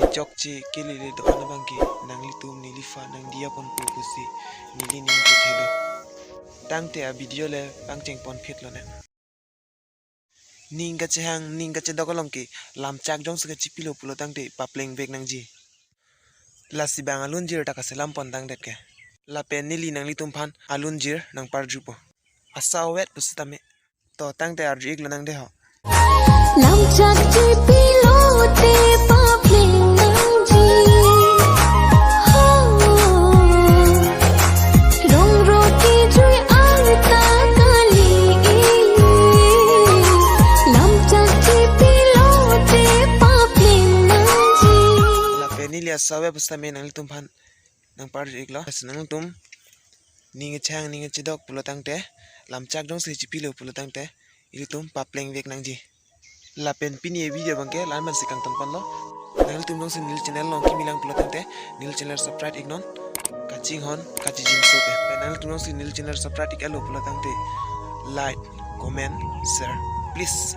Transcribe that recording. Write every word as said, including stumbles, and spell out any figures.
Chokche kelele do-an abangke nanglitum neliphan nangdiya ponpo pusi neli ning chethelo. Tangte a video le pangcheng ponphit lonang. Ning kachehang, ning kachedok along ke lamchak jongsi kachipilo pulo tangte papleng vek nangji. Lasi bang alunjir ta kaselam pon tangdet ke. Lapen neli nanglitumphan alunjir nangparjupo. Asawet pusitame. To tangte arju iklo nang de ho. Lamchak chipilote papleng nangji. Ho. Rong roti jui arta kali. Lamchak chipilote papleng nangji. Lapen neli asawet pusitame nanglitumphan nangparju iklo. Lasi nanglitum ning kachehang ning kachedok pulo tangte, lamchak jongsi chipilo pulo tangte, ilitum papleng vek nangji. Lapen pini a video abangke la-an pensi kangton ponlo. Nanglitum jongsi neli channel along kimi lang pulo tangte, neli channel subscribe iknon. Kachinghon, kachijinso pe. Pen nanglitum jongsi neli channel subscribe ik-etlo pulo tangte, like, comment, share. Please.